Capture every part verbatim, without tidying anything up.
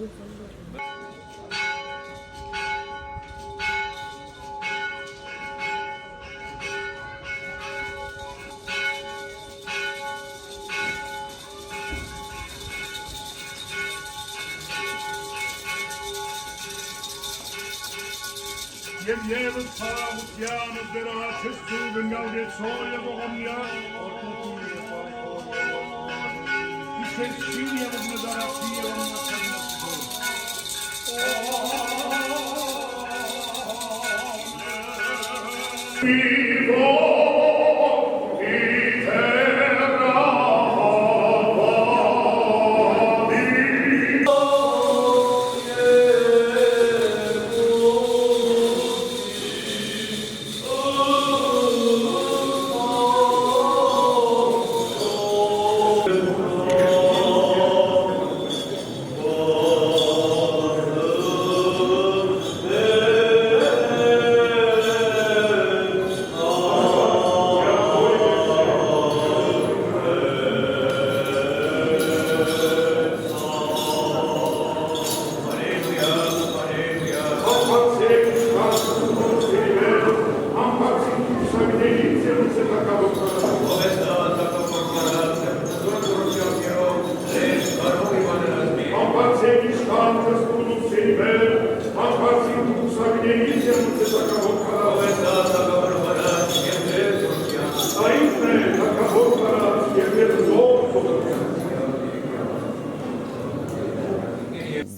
Yem yem para mutyan dera çestu bingal de soya bogamya. İşte şimdi yalnız mezara siye.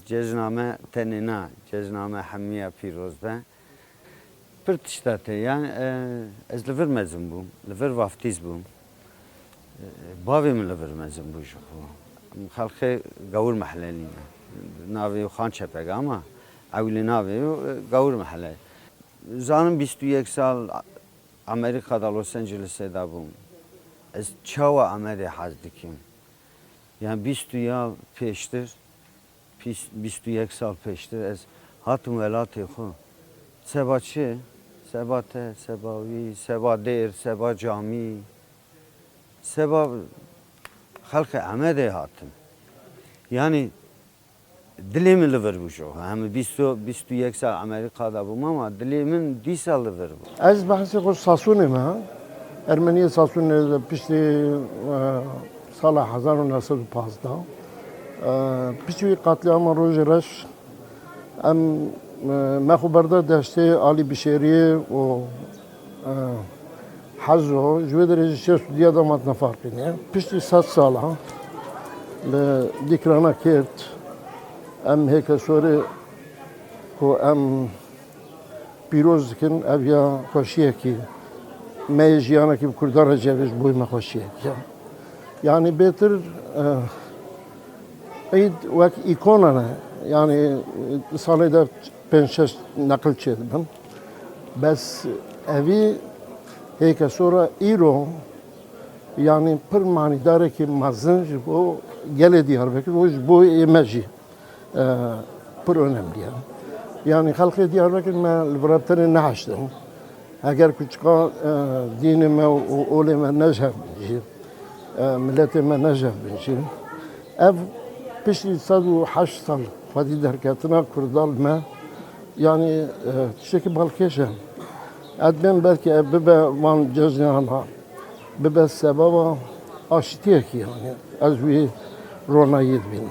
Cejna me tenê na, cejna me hemiya pîroz be. Pir tişta tê, yani, e, ez li vir mezin bûm, li vir vaftîz bûm. E, bavê min li vir mezin bû ji xwe. Em xelkê Gawir Mehlelî ne. Navê wî Xan Çepek ama ewilî navê wî, e, Gawir Mehle. Zanim bîst û yek sal Amerîka da Los Angelesê de bûm. Ez çawa Amedê hez dikim? Yani bîst û ya pêştir, pîs-, bîst û yek sal pêştir ez hatim welatê xwe. Seba çi? Seba te, seba wî, seba dêr, seba camî, seba xelkê Amedê hatim. Yani dilê min li vir bû ji xwe. Em bîst û, bîst û yek sal Amerîka de bûm ama dilê min dîsa li vir bû. Ez behsê xwe Sasûnê me. Ermeniyê Sasûnê de piştî, e, sala hezar û neh sed û pazdeh, e, piçî wî qatlîama Rojê Reş, em, e, me xwe berda deştê alî Bişêriyê û, e, Hezo, ji wê derê jî şêst û diya de matne farqîne. Piştî sed sala li Dîkrana Kêrt, em hêkesorê ku em pîroz dikin, ev ya xweşiyekî me yê jiyanekî bi Kurdan re cevê ji bo me xweşiyekî ye. Yanî bêtir, eh, Îd wek îkona ne. Yanî, eh, di salê de pênc şeş neqil çêdibin. Bes evî hêkesora îro, yanî pir manîdarekî mezin ji bo gelê Diyarbekir û ji bo ê me jî, e, pir önemli ye. Yanî xelkê Diyarbekir me li vir tenê nehiştin. Heger ku çiqa, e, dînê me û olê me ne ji hev bin jî, e, miletê me ne ji hev bin jî, ev piştî sed û heşt sal xwedî derketina Kurda li me, yanî, e, tiştekî balkêş e. Ez dibêm belkî ev bibe van cejnana, bibe sebeba aştiyekî, yanî ez wî ronayî dibînim.